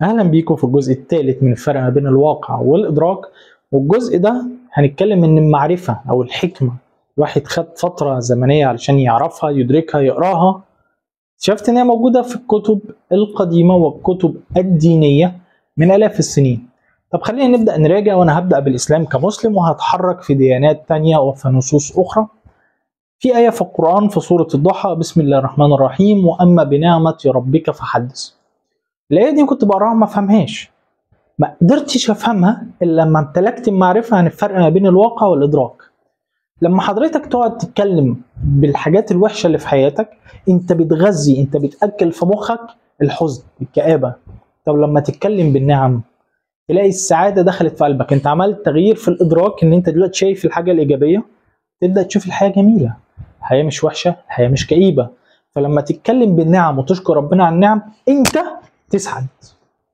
اهلا بيكم في الجزء الثالث من الفرق ما بين الواقع والادراك. والجزء ده هنتكلم ان المعرفة او الحكمة الواحد خد فترة زمنية علشان يعرفها، يدركها، يقراها. شفت ان هي موجودة في الكتب القديمة والكتب الدينية من الاف السنين. طب خلينا نبدا نراجع، وانا هبدا بالاسلام كمسلم وهتحرك في ديانات تانية وفي نصوص اخرى. في آية في القرآن في سورة الضحى، بسم الله الرحمن الرحيم، وأما بنعمة ربك فحدث. الآية دي كنت بقراها ما فهمهاش، ما قدرتش أفهمها إلا لما امتلكت المعرفة عن الفرق ما بين الواقع والإدراك. لما حضرتك تقعد تتكلم بالحاجات الوحشة اللي في حياتك، أنت بتغذي، أنت بتأكل في مخك الحزن، الكآبة. طب لما تتكلم بالنعم تلاقي السعادة دخلت في قلبك، أنت عملت تغيير في الإدراك، إن أنت دلوقتي شايف الحاجة الإيجابية، تبدأ تشوف الحياة جميلة، الحياة مش وحشة، الحياة مش كئيبة. فلما تتكلم بالنعم وتشكر ربنا على النعم انت تسعد.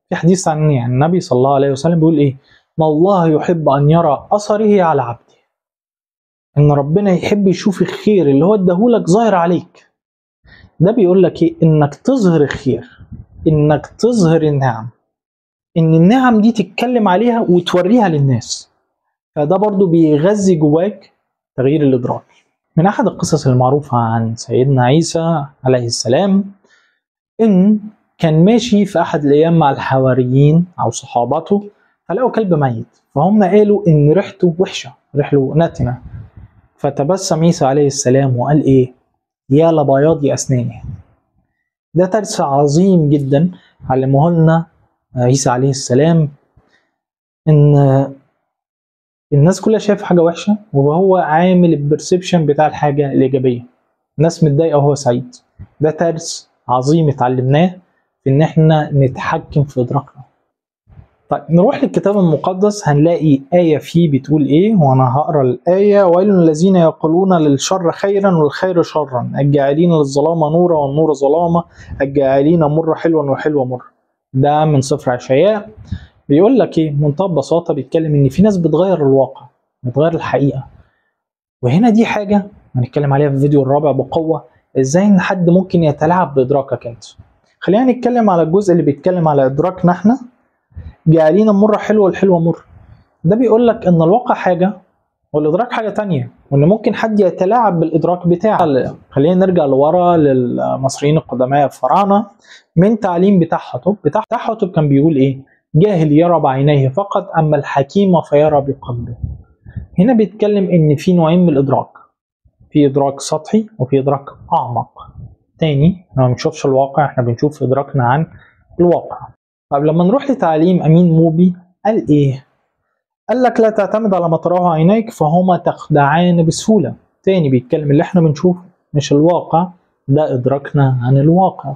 في حديث عن يعني النبي صلى الله عليه وسلم بيقول ايه؟ ان الله يحب ان يرى اثره على عبده. ان ربنا يحب يشوف الخير اللي هو اداهولك ظاهر عليك. ده بيقول لك ايه؟ انك تظهر الخير، انك تظهر النعم، ان النعم دي تتكلم عليها وتوريها للناس. فده برضو بيغذي جواك تغيير الادراك. من احد القصص المعروفة عن سيدنا عيسى عليه السلام، ان كان ماشي في احد الايام مع الحواريين او صحابته، فلقوا كلب ميت، فهم قالوا ان ريحته وحشة، ريحته نتنه. فتبسم عيسى عليه السلام وقال ايه؟ يا لبياض اسنانه. ده درس عظيم جدا علمه لنا عيسى عليه السلام، ان الناس كلها شايفه حاجة وحشة وهو عامل ال perception بتاع الحاجة الايجابية. الناس متضايقة وهو سعيد. ده درس عظيم اتعلمناه في ان احنا نتحكم في ادراكنا. طيب نروح للكتاب المقدس، هنلاقي ايه فيه بتقول ايه، وانا هقرا الايه: ويل الذين يقولون للشر خيرا والخير شرا، الجاعلين للظلامه نورا والنور ظلامه، الجاعلين مر حلوا وحلو مر. ده من سفر عشياء. بيقول لك ايه؟ بمنتهى البساطة بيتكلم ان في ناس بتغير الواقع، بتغير الحقيقة. وهنا دي حاجة هنتكلم عليها في الفيديو الرابع بقوة، ازاي ان حد ممكن يتلاعب بادراكك انت. خلينا نتكلم على الجزء اللي بيتكلم على ادراكنا احنا، جعلين المرة حلوة والحلوه مر. ده بيقول لك ان الواقع حاجة والادراك حاجة تانية، وان ممكن حد يتلاعب بالادراك بتاعه. خلينا نرجع لورا للمصريين القدماء الفراعنة، من تعليم بتاع حتب. بتاع حتب كان بيقول ايه؟ جاهل يرى بعينيه فقط، اما الحكيم فيرى بقلبه. هنا بيتكلم ان في نوعين من الادراك، في ادراك سطحي وفي ادراك اعمق. تاني احنا ما بنشوفش الواقع، احنا بنشوف ادراكنا عن الواقع. طب لما نروح لتعليم امين موبي قال ايه؟ قال لك لا تعتمد على ما تراه عينيك فهما تخدعان بسهولة. تاني بيتكلم اللي احنا بنشوفه مش الواقع، ده ادراكنا عن الواقع.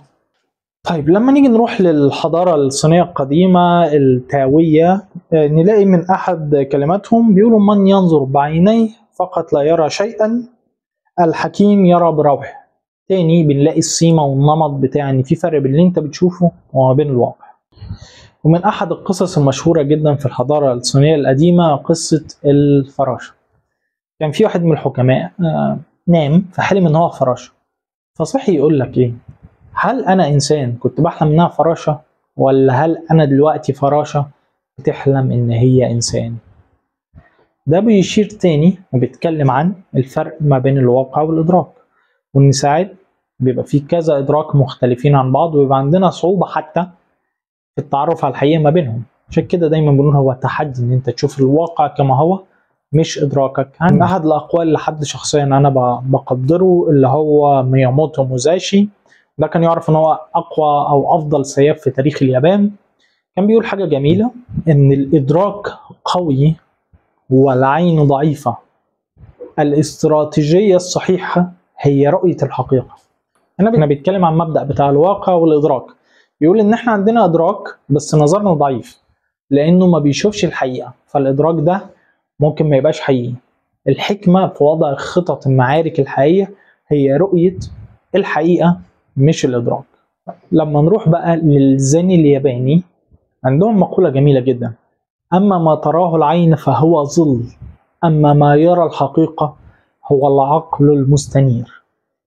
طيب لما نيجي نروح للحضارة الصينية القديمة التاوية، نلاقي من أحد كلماتهم بيقولوا من ينظر بعينيه فقط لا يرى شيئا، الحكيم يرى بروحه. تاني بنلاقي السيمة والنمط بتاع إن في فرق بين اللي أنت بتشوفه وما بين الواقع. ومن أحد القصص المشهورة جدا في الحضارة الصينية القديمة قصة الفراشة. كان في واحد من الحكماء نام فحلم إن هو فراشة، فصحي يقول لك إيه؟ هل أنا إنسان كنت بحلم إنها فراشة، ولا هل أنا دلوقتي فراشة بتحلم إن هي إنسان؟ ده بيشير تاني وبيتكلم عن الفرق ما بين الواقع والإدراك، وإن ساعات بيبقى فيه كذا إدراك مختلفين عن بعض، ويبقى عندنا صعوبة حتى في التعرف على الحقيقة ما بينهم. عشان كده دايما بنقول هو تحدي إن أنت تشوف الواقع كما هو مش إدراكك. عن أحد الأقوال لحد شخصيا أنا بقدره اللي هو مياموتو موزاشي، ده كان يعرف ان هو اقوى او افضل سياف في تاريخ اليابان. كان بيقول حاجة جميلة، ان الادراك قوي والعين ضعيفة، الاستراتيجية الصحيحة هي رؤية الحقيقة. هنا بيتكلم عن مبدا بتاع الواقع والادراك، بيقول ان احنا عندنا ادراك بس نظرنا ضعيف لانه ما بيشوفش الحقيقة، فالادراك ده ممكن ما يبقاش حقيقي. الحكمة في وضع خطط المعارك الحقيقية هي رؤية الحقيقة مش الإدراك. لما نروح بقى للزن الياباني، عندهم مقولة جميلة جدا: أما ما تراه العين فهو ظل، أما ما يرى الحقيقة هو العقل المستنير.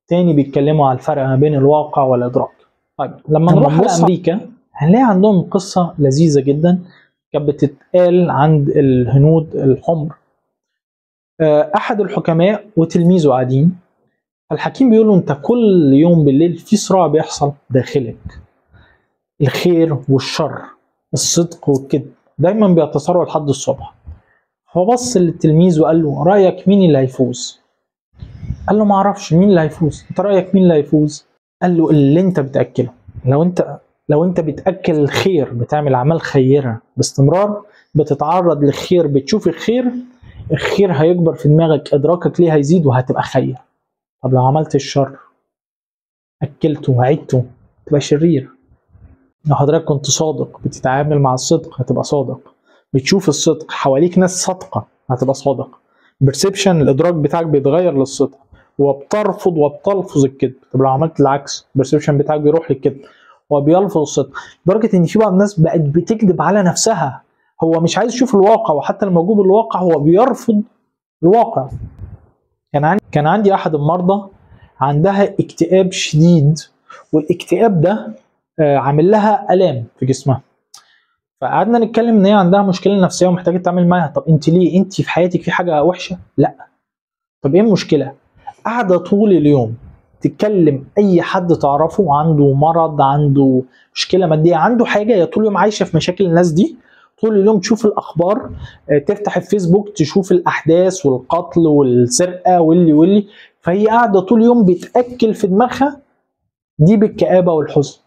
تاني بيتكلموا على الفرق ما بين الواقع والإدراك. طيب لما نروح لأمريكا هنلاقي عندهم قصة لذيذة جدا كانت بتتقال عند الهنود الحمر. أحد الحكماء وتلميذه قاعدين، الحكيم بيقول له أنت كل يوم بالليل في صراع بيحصل داخلك، الخير والشر، الصدق والكذب، دايما بيتصارعوا لحد الصبح. فبص للتلميذ وقال له رأيك مين اللي هيفوز؟ قال له ما اعرفش مين اللي هيفوز، انت رأيك مين اللي هيفوز؟ قال له اللي انت بتأكله. لو انت بتأكل الخير، بتعمل اعمال خيرة باستمرار، بتتعرض للخير، بتشوف الخير، الخير هيكبر في دماغك، ادراكك ليه هيزيد وهتبقى خير. طب لو عملت الشر، اكلته وعدته، تبقى شرير. لو حضرتك كنت صادق، بتتعامل مع الصدق، هتبقى صادق. بتشوف الصدق حواليك، ناس صادقة، هتبقى صادق. perception، الادراك بتاعك بيتغير للصدق، وبترفض وبتلفظ الكذب. طب لو عملت العكس، ال perception بتاعك بيروح للكذب وبيلفظ الصدق، لدرجة ان في بعض الناس بقت بتكذب على نفسها. هو مش عايز يشوف الواقع، وحتى لما موجود الواقع هو بيرفض الواقع. كان عندي احد المرضى عندها اكتئاب شديد، والاكتئاب ده عامل لها الام في جسمها. فقعدنا نتكلم ان هي عندها مشكلة نفسية ومحتاجة تتعامل معاها. طب انت ليه؟ انت في حياتك في حاجة وحشة؟ لا. طب ايه المشكلة؟ قاعدة طول اليوم تتكلم اي حد تعرفه عنده مرض، عنده مشكلة مادية، عنده حاجة، هي طول اليوم عايشه في مشاكل الناس دي. طول اليوم تشوف الاخبار، تفتح الفيسبوك تشوف الاحداث والقتل والسرقة واللي واللي. فهي قاعدة طول اليوم بتاكل في دماغها دي بالكآبه والحزن.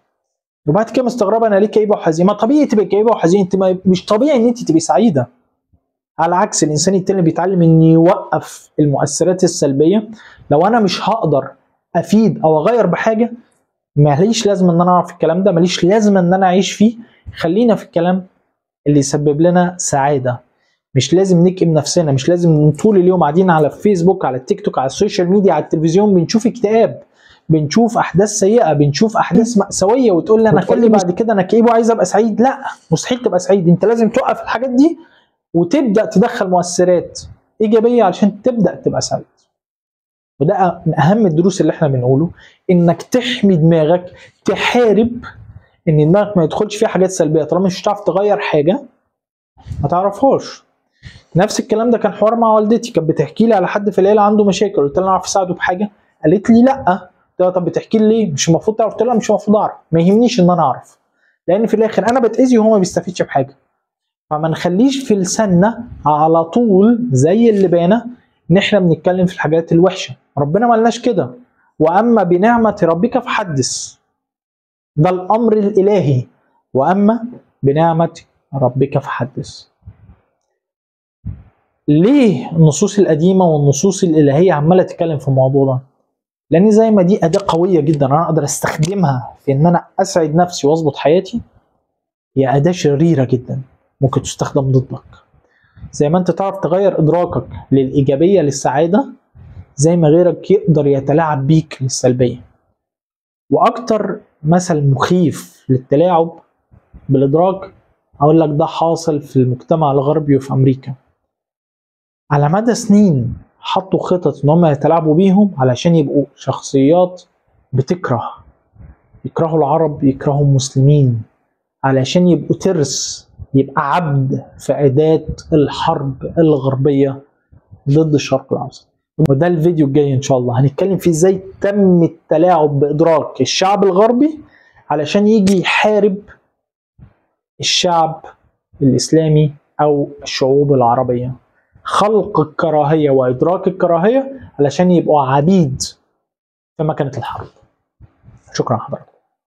وبعد كده مستغربه انا ليه كئيبة وحزينه؟ ما طبيعي تبقى كئيبة وحزينه، انت مش طبيعي ان انت تبقي سعيدة. على عكس الانسان التاني بيتعلم ان يوقف المؤثرات السلبية. لو انا مش هقدر افيد او اغير بحاجة، ماليش لازمه ان انا اعرف الكلام ده، ماليش لازمه ان انا اعيش فيه. خلينا في الكلام اللي يسبب لنا سعادة. مش لازم نكئب نفسنا، مش لازم طول اليوم قاعدين على الفيسبوك، على التيك توك، على ال social media، على التلفزيون، بنشوف اكتئاب، بنشوف احداث سيئه، بنشوف احداث مأساوية، وتقول لي انا خلي بعد كده انا كئيب وعايز ابقى سعيد. لا، مستحيل تبقى سعيد. انت لازم توقف الحاجات دي وتبدا تدخل مؤثرات ايجابية علشان تبدا تبقى سعيد. وده من اهم الدروس اللي احنا بنقوله، انك تحمي دماغك، تحارب ان دماغك ما يدخلش فيها حاجات سلبية. طالما مش هتعرف تغير حاجة ما تعرفهاش. نفس الكلام ده كان حوار مع والدتي، كانت بتحكي لي على حد في العيلة عنده مشاكل، قلت لها اعرف اساعده بحاجة؟ قالت لي لا. قلت لها طب بتحكي لي ليه؟ مش المفروض تعرف؟ قلت لها مش المفروض اعرف، ما يهمنيش ان انا اعرف، لان في الاخر انا بتاذي وهو ما بيستفيدش بحاجة. فما نخليش في لساننا على طول زي اللبانه ان احنا بنتكلم في الحاجات الوحشة. ربنا ما قالناش كده. واما بنعمه ربك فحدث، ده الامر الالهي. واما بنعمه ربك فحدث. ليه النصوص القديمة والنصوص الالهية عماله تتكلم في الموضوع ده؟ لان زي ما دي اداه قوية جدا انا اقدر استخدمها في ان انا اسعد نفسي واظبط حياتي، هي اداه شريرة جدا ممكن تستخدم ضدك. زي ما انت تعرف تغير ادراكك للايجابيه للسعادة، زي ما غيرك يقدر يتلاعب بيك للسلبيه. واكتر مثل مخيف للتلاعب بالادراك اقول لك ده حاصل في المجتمع الغربي وفي امريكا. على مدى سنين حطوا خطط ان هم يتلاعبوا بيهم علشان يبقوا شخصيات بتكره، يكرهوا العرب، يكرهوا المسلمين، علشان يبقوا ترس، يبقى عبد في أداة الحرب الغربية ضد الشرق الأوسط. وده الفيديو الجاي إن شاء الله هنتكلم فيه إزاي تم التلاعب بإدراك الشعب الغربي علشان يجي يحارب الشعب الإسلامي أو الشعوب العربية. خلق الكراهية وإدراك الكراهية علشان يبقوا عبيد في مكنة الحرب. شكرا حضرتك.